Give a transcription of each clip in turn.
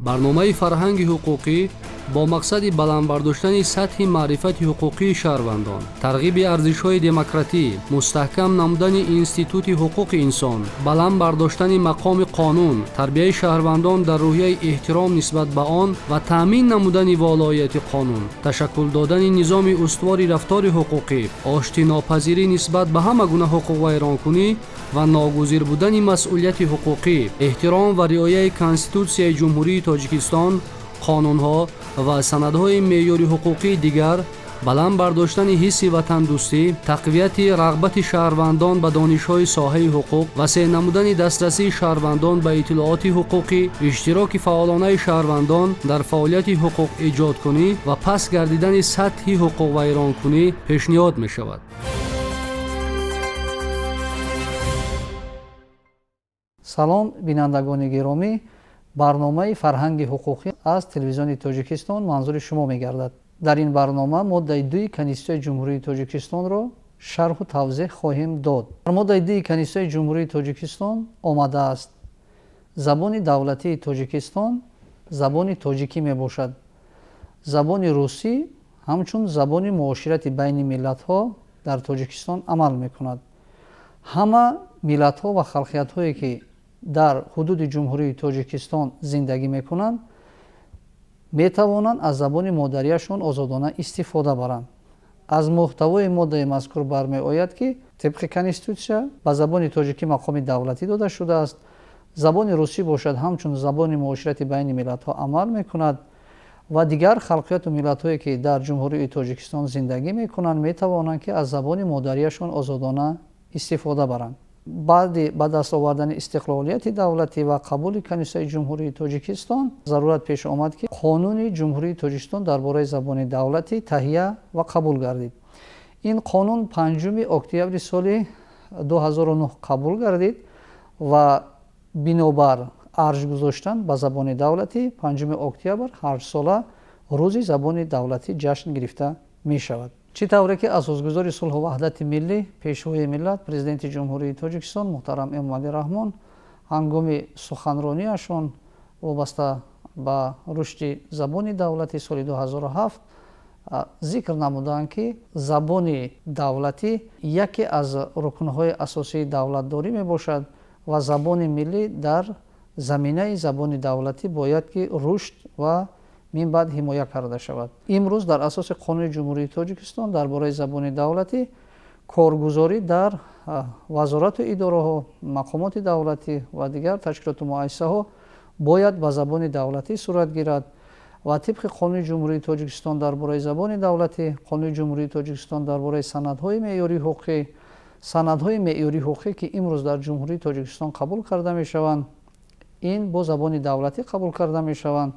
Барномаи фарҳанги ҳуқуқӣ бо мақсади баланд бардоштани сатҳи маърифати ҳуқуқии шаҳрвандон, тарғиби арзишҳои демократӣ, мустаҳкам намудани институти ҳуқуқи инсон, баланд бардоштани мақоми қонун, тарбияи шаҳрвандон дар рӯҳияи эҳтиром нисбат ба он ва таъмин намудани волоияти қонун, ташаккул додани низоми устувори рафтори ҳуқуқӣ, оштинопазирӣ нисбат ба ҳама гуна ҳуқуқвайронкунӣ ва ногузир будани масъулияти ҳуқуқӣ, эҳтиром ва риояи Конститутсияи Ҷумҳурии Тоҷикистон, қонунҳо ва санадҳои меъёри ҳуқуқии дигар, баланд бардоштани ҳисси ватандӯстӣ, тақвияти рағбати шаҳрвандон ба донишҳои соҳаи ҳуқуқ, васеъ намудани дастрасии шаҳрвандон ба иттилооти ҳуқуқӣ, иштироки фаъолонаи шаҳрвандон дар фаъолияти ҳуқуқэҷодкунӣ ва паст гардидани сатҳи ҳуқуқвайронкунӣ пешниҳод мешавад. Салом, бинандагони гиромӣ. Барномаи фарҳанги ҳуқуқӣ аз телевизиони Тоҷикистон манзури шумо мегардад. Дар ин барнома моддаи 2 Конститутсияи Ҷумҳурии Тоҷикистонро шарҳу тавзеҳ хоҳем дод. Дар моддаи 2 Конститутсияи Ҷумҳурии Тоҷикистон омадааст: забони давлатии Тоҷикистон забони тоҷикӣ мебошад. Забони русӣ ҳамчун забони муоширати байни миллатҳо дар Тоҷикистон амал мекунад. Ҳама миллатҳо ва халқиятҳое ки дар ҳудуди Ҷумҳурии Тоҷикистон зиндагӣ мекунанд, метавонанд аз забони модарияшон озодона истифода баранд. Аз муҳтавои моддаи мазкур бармеояд, ки тибқи Конститутсия ба забони тоҷикӣ мақоми давлатӣ дода шудааст. Забони русӣ бошад, ҳамчун забони муоширати байни миллатҳо амал мекунад ва дигар халқияту миллатҳое ки дар Ҷумҳурии Тоҷикистон зиндагӣ мекунанд, метавонанд ки аз забони модарияшон озодона истифода баранд. Баъди ба даст овардани истиқлолияти давлатӣ ва қабули Конститутсияи Ҷумҳурии Тоҷикистон зарурат пеш омад, ки Қонуни Ҷумҳурии Тоҷикистон дар бораи забони давлатӣ таҳия ва қабул гардид. Ин қонун 5 октябри соли 2009 қабул гардид ва бинобар арҷ гузоштан ба забони давлатӣ 5 октябр ҳарсола Рӯзи забони давлатӣ ҷашн гирифта мешавад. Чӣ тавре ки Асосгузори сулҳу ваҳдати миллӣ, Пешвои миллат, Президенти Ҷумҳурии Тоҷикистон муҳтарам Эмомалӣ Раҳмон ҳангоми суханрониашон вобаста ба рушди забони давлатӣ соли 2007 зикр намуданд, ки забони давлатӣ яке аз рукнҳои асосии давлатдорӣ мебошад ва забони миллӣ дар заминаи забони давлатӣ бояд ки рушд ва минбаъд ҳимоя карда шавад. Имрӯз дар асоси Қонуни Ҷумҳурии Тоҷикистон дар бораи забони давлатӣ коргузорӣ дар вазорату идораҳо, мақомоти давлатӣ ва дигар ташкилоту муассисаҳо бояд ба забони давлатӣ сурат гирад ва тибқи Қонуни Ҷумҳурии Тоҷикистон дар бораи забони давлатӣ, Қонуни Ҷумҳурии Тоҷикистон дар бораи санадҳои меъёрии ҳуқуқӣ, санадҳои меъёрии ҳуқуқӣ, ки имрӯз дар Ҷумҳурии Тоҷикистон қабул карда мешаванд, ин бо забони давлатӣ қабул карда мешаванд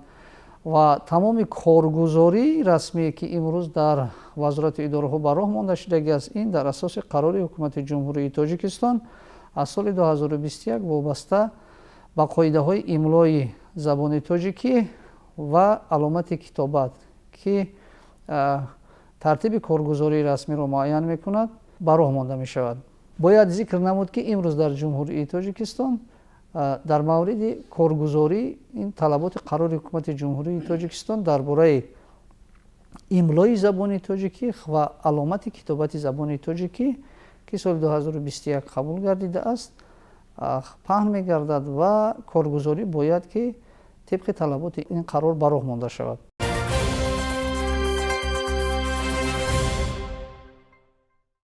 ва тамоми коргузории расмие, ки имрӯз дар вазорату идораҳо ба роҳ монда шудагӣ аст, ин дар асоси қарори Ҳукумати Ҷумҳурии Тоҷикистон аз соли 2021 вобаста ба қоидаҳои имлои забони тоҷикӣ ва аломати китобат, ки тартиби коргузории расмиро муайян мекунад, ба роҳ монда мешавад. Бояд зикр намуд, ки имрӯз дар Ҷумҳурии Тоҷикистон дар мавриди коргузорӣ ин талаботи қарори Ҳукумати Ҷумҳурии Тоҷикистон дар бораи имлои забони тоҷикӣ ва аломати китобати забони тоҷикӣ, ки соли 2021 қабул гардидааст, паҳн мегардад ва коргузорӣ бояд ки тибқи талаботи ин қарор ба роҳ монда шавад.